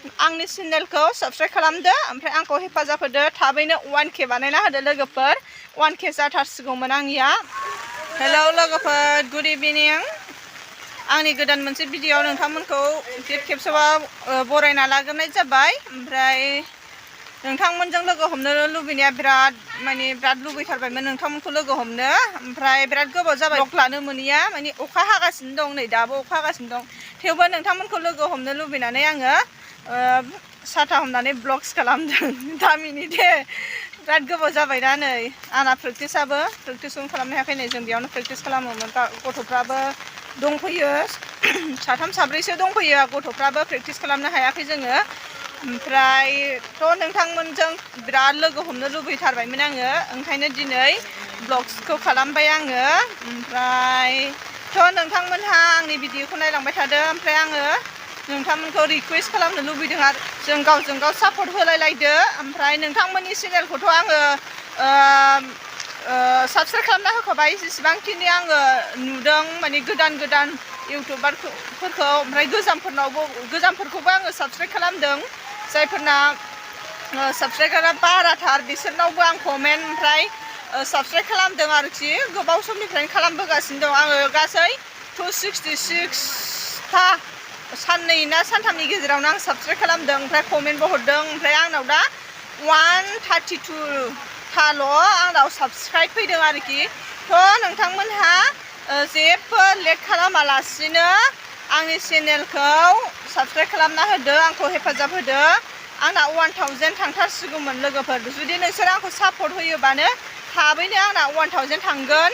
आंनि चेनेलखौ साबस्क्राइब खालामदो ओमफ्राय आंखौ हेफाजाब होदो थाबैनो 1K बानायना होदो लोगोफोर 1K जाथारसिगौमोन आंनिया हेलौ लोगोफोर गुड इभिनिं आंनि गोदान मोनसे भिडिअ नोंथांमोनखौ खेबसेबाव बरायना लाग्रोनाय जाबाय ओमफ्राय नोंथांमोनजों लोगो हमनो लुबैनाया बिराद लुबैथारबायमोन नोंथांमोनखौ लोगो हमनो ओमफ्राय बिराद गोबाव जाबाय ब्लग लानो मोनिया माने अखा हागासिनो दं नै दाबो अखा हागासिनो दं थेवबो नोंथांमोनखौ लोगो हमनो लुबैनानै आङो साथा हमनानै ब्लग्स खालामदों दा मिनिदे बिराद गोबाव जाबायना नै आंना प्रेक्टिसआबो खालामनो हायाखै नै जों बेयावनो प्रेक्टिस खालामोमोन गथ'फ्राबो दंफैयो साथाम साब्रैसो दंफैयो गथ'फ्राबो प्रेक्टिस खालामनो हायाखै जोङो ओमफ्राय थ' नोंथांमोनजों बिराद लोगो हमनो लुबैथारबायमोन आङो ओंखायनो दिनै ब्लग्सखौ खालामबाय आङो ओमफ्राय थ' नोंथांमोनहा आंनि भिडिअखौ नायलांबाय थादो ओमफ्राय आङो नोंथांमोनखौ रिक्वेस्ट खालामनो लुबैदों आरो जों गावजों गाव सापर्ट होलायलायदो ओमफ्राय नोंथांमोननि चेनेलखौथ' आङो साबस्क्राइब खालामना होखाबाय जेसेबांखिनि आङो नुदों माने गोदान इउटुबारफोरखौ ओमफ्राय गोजामफोरखौबो आङो साबस्क्राइब खालामदों जायफोरना साबस्क्राइबारा बाराथार बिसोरनावबो आं कमेन्ट ओमफ्राय साबस्क्राइब खालामदों आरोखि गोबाव समनिफ्रायनो खालामबोगासिनो दं आङो गासै 266 था साननै ना सानथामनि गेजेरावनो आं साबस्क्राइब खालामदों ओमफ्राय कमेन्टबो हरदों ओमफ्राय आंनाव दा 132 थाल' आंनाव साबस्क्राइब फैदों आरोखि थ' नोंथांमोनहा जेबो लेट खालामालासिनो आंनि चेनेलखौ साबस्क्राइब खालामना होदो आंखौ हेफाजाब होदो आंना 1000 थांथारसिगौमोन लोगोफोर जुदि नोंसोर आंखौ सापर्ट होयोबानो थाबैनो आंना 1000 थांगोन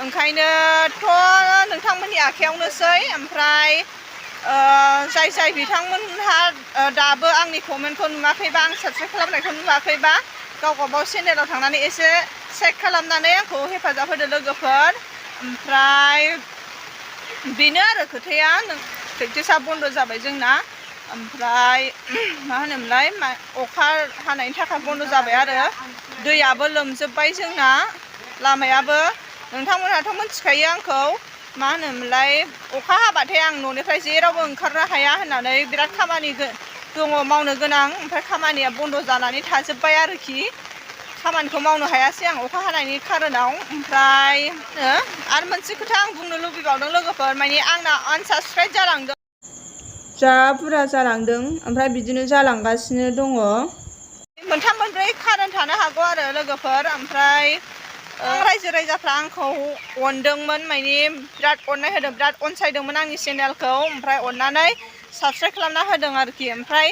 ओंखायनोथ' नोंथांमोननि आखायावनोसै ओमफ्राय जाय बिथांमोनहा दाबो आंनि कमेन्टखौ नुवाखैबा आं साबस्क्राइब खालामनायखौ नुवाखैबा गावबागाव चेनेलाव थांनानै एसे चेक खालामनानै आंखौ हेफाजाब होदो लोगोफोर ओमफ्राय बेनो आरो खोथाया प्रेक्टिसआ बन्द' जाबाय जोंना ओमफ्राय मा होनोमोनलाय अखा हानायनि थाखाय बन्द' जाबाय आरो दैयाबो लोमजोब्बाय जोंना लामायाबो नोंथांमोनहाथ' मिथिखायो आंखौ मा होनोमोनलाय अखा हाबाथाय आं न'निफ्राय जेरावबो ओंखारनो हाया होननानै बिराद खामानि दङ मावनो गोनां ओमफ्राय खामानिया बन्द' जानानै थाजोब्बाय आरोखि खामानिखौ मावनो हायासै आं अखा हानायनि खारनाव ओमफ्राय आरो मोनसे खोथा आं बुंनो लुबैबावदों लोगोफोर माने आंना आनसाबस्क्राइब जालांदों जा बुरजा जालांदों ओमफ्राय बिदिनो जालांगासिनो दङ मोनथाम मोनब्रै खारन थानो हागौ आरो लोगोफोर ओमफ्राय रायजो राजाफ्रा आंखौ अनदोंमोन माने बिराद अननाय होदों बिराद अनसायदोंमोन आंनि चेनेलखौ ओमफ्राय अननानै साबस्क्राइब खालामना होदों आरोखि ओमफ्राय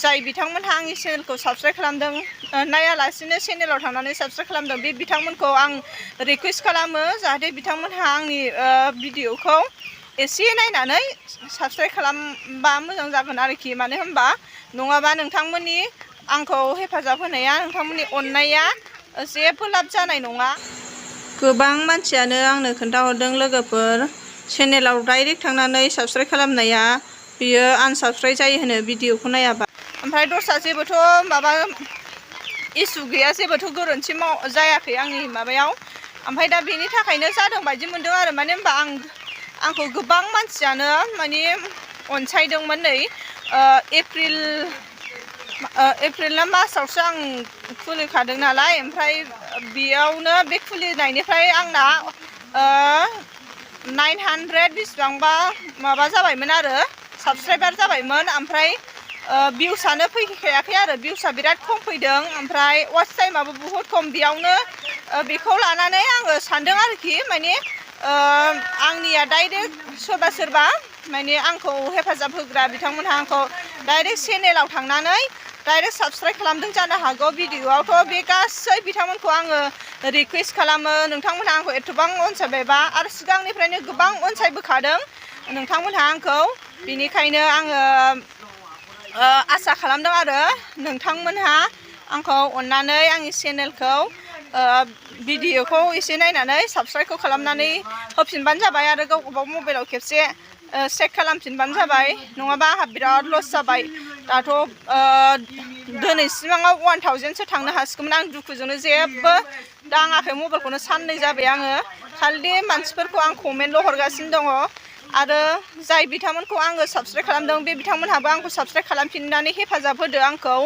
जाय बिथांमोनहा आंनि चेनेलखौ साबस्क्राइब खालामदों नायालासिनो चेनेलाव थांनानै साबस्क्राइब खालामदों बे बिथांमोनखौ आं रिक्वेस्ट खालामो जाहाथे बिथांमोनहा आंनि भिडिअखौ एसे नायनानै साबस्क्राइब खालामबा मोजां जागोन आरोखि मानो होनबा नङाबा नोंथांमोननि आंखौ हेफाजाब होनाया नोंथांमोननि अननाया जेबो लाब जानाय नङा गोबां मानसियानो आंनो खोन्थाहरदों लोगोफोर चेनेलाव डाइरेक्ट थांनानै साबस्क्राइब खालामनाया बियो आनसाबस्क्राइब जायो होनो भिडिअखौ नायाबा ओमफ्राय दस्रा जेबोथ' माबा इसु गैया जेबोथ' गोरोन्थि जायाखै आंनि माबायाव ओमफ्राय दा बेनि थाखायनो जादों बायदि मोनदों आरो मानो होनबा आंखौ गोबां मानसियानो माने अनसायदोंमोन नै एप्रिल ना मार्चआवसो आं खुलिखादों नालाय ओमफ्राय बेयावनो बे खुलिनायनिफ्राय आंना 900 बेसेबांबा माबा जाबायमोन आरो साबस्क्राइबार जाबायमोन ओमफ्राय भिउसआनो फैखायाखै आरो भिउसआ बिराद खम फैदों ओमफ्राय वाच टाइमाबो बुहुद खम बेयावनो बेखौ लानानै आङो सानदों आरोखि माने आंनिया डाइरेक्ट सोरबा माने आंखौ हेफाजाब होग्रा बिथांमोनहा आंखौ डाइरेक्ट चेनेलाव थांनानै डाइरेक्ट साबस्क्राइब खालामदों जानो हागौ भिडिअआवथ' बे गासै बिथांमोनखौ आङो रिक्वेस्ट खालामो नोंथांमोनहा आंखौ एथबां अनसायबायबा आरो सिगांनिफ्रायनो गोबां अनसायबोखादों नोंथांमोनहा आंखौ बेनिखायनो आङो आसा खालामदों आरो नोंथांमोनहा आंखौ अननानै आंनि चेनेलखौ भिडिअखौ एसे नायनानै साबस्क्राइबखौ खालामनानै होफिनबानो जाबाय आरो गावबागाव मबाइलाव खेबसे चेक खालामफिनबानो जाबाय नङाबा आंहा बिराद लस जाबाय दाथ' दिनैसिमाव 1000सो थांनो हासिगौमोन आं दुखुजोंनो जेबो दाङाखै मबाइलखौनो साननै जाबाय आङो खालि मानसिफोरखौ आं कमेन्टल' हरगासिनो दङ आरो जाय बिथांमोनखौ आङो साबस्क्राइब खालामदों बे बिथांमोनहाबो आंखौ साबस्क्राइब खालामफिननानै हेफाजाब होदो आंखौ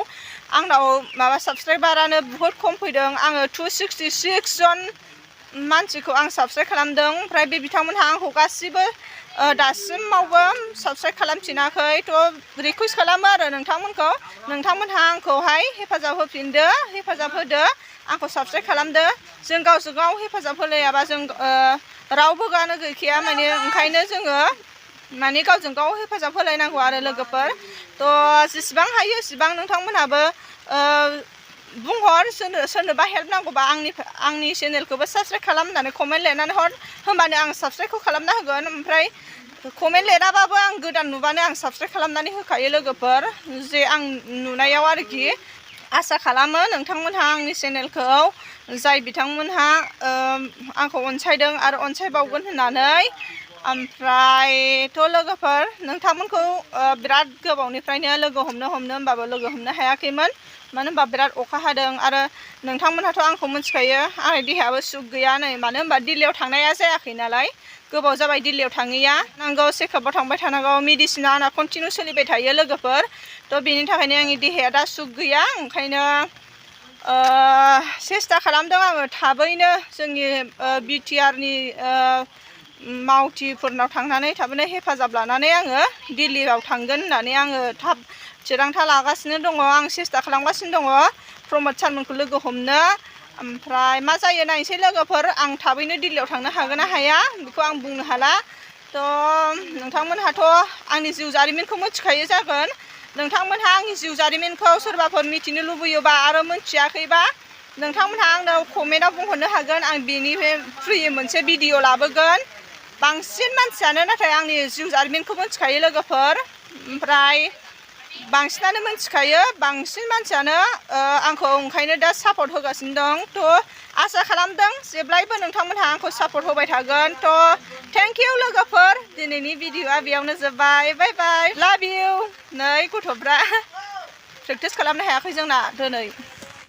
आंनाव माबा साबस्क्राइबारानो बुहुत खम फैदों आङो 266 जन मानसिखौ आं साबस्क्राइब खालामदों ओमफ्राय बे बिथांमोनहा आंखौ गासिबो दासिमावबो साबस्क्राइब खालामफिनाखै थ' रिकुवेस्ट खालामो आरो नोंथांमोनहा आंखौहाय हेफाजाब होफिनदो हेफाजाब होदो आंखौ साबस्क्राइब खालामदो जों गावजों गाव हेफाजाब होलायाबा जों रावबो गानो गैखाया माने ओंखायनो जोङो माने गावजों गाव हेफाजाब होलायनांगौ आरो लोगोफोर थ' जेसेबां हायो एसेबां नोंथांमोनहाबो बुंहर सोरनोबा हेल्प नांगौबा आंनि चेनेलखौबो साबस्क्राइब खालाम होननानै कमेन्ट लिरनानै हर होमबानो आं साबस्क्राइबखौ खालामना होगोन ओमफ्राय कमेन्ट लिराबाबो आं गोदान नुबानो आं साबस्क्राइब खालामनानै होखायो लोगोफोर जे आं नुनायाव आरोखि आसा खालामो नोंथांमोनहा आंनि चेनेलखौ जाय बिथांमोनहा आंखौ अनसायदों आरो अनसायबावगोन होननानै ओमफ्रायथ' लोगोफोर नोंथांमोनखौ बिराद गोबावनिफ्रायनो लोगो हमनो होमबाबो लोगो हमनो हायाखैमोन मानो होनबा बिराद अखा हादों आरो नोंथांमोनहाथ' आंखौ मिथिखायो आंनि देहायाबो सुख गैया नै मानो होनबा दिल्लीयाव थांनाया जायाखै नालाय गोबाव जाबाय दिल्लीयाव थाङैया नांगौ चेकआपआव थांबाय थानांगौ मेडिसिना आंना कन्टिनिउ सोलिबाय थायो लोगोफोर थ' बेनि थाखायनो आंनि देहाया दा सुख गैया ओंखायनो सेस्था खालामदों आङो थाबैनो जोंनि बिटिआरनि मावथिफोरनाव थांनानै थाबैनो हेफाजाब लानानै आङो दिल्लीयाव थांगोन होननानै आङो थाब थिरांथा लागासिनो दङ आं सेस्था खालामगासिनो दङ प्रमद सारमोनखौ लोगो हमनो ओमफ्राय मा जायो नायनोसै लोगोफोर आं थाबैनो दिल्लीयाव थांनो हागोन ना हाया बेखौ आं बुंनो हाला थ' नोंथांमोनहाथ' आंनि जिउ जारिमिनखौ मिथिखायो जागोन नोंथांमोनहा आंनि जिउ जारिमिनखौ सोरबाफोर मिथिनो लुबैयोबा आरो मिथियाखैबा नोंथांमोनहा आंनाव कमेन्टआव बुंहरनो हागोन आं बेनिफ्राय फ्रि मोनसे भिडिअ लाबोगोन बांसिन मानसियानो नाथाय आंनि जिउ जारिमिनखौ मिथिखायो लोगोफोर ओमफ्राय बांसिनानो मिथिखायो बांसिन मानसियानो आंखौ ओंखायनो दा सापर्ट होगासिनो दं थ' आसा खालामदों जेब्लायबो नोंथांमोनहा आंखौ सापर्ट होबाय थागोन थ' थेंक इउ लोगोफोर दिनैनि भिडिअआ बेयावनो जोब्बाय बाय बाय लाभ इउ नै गथ'फ्रा प्रेक्टिस खालामनो हायाखै जोंना दिनै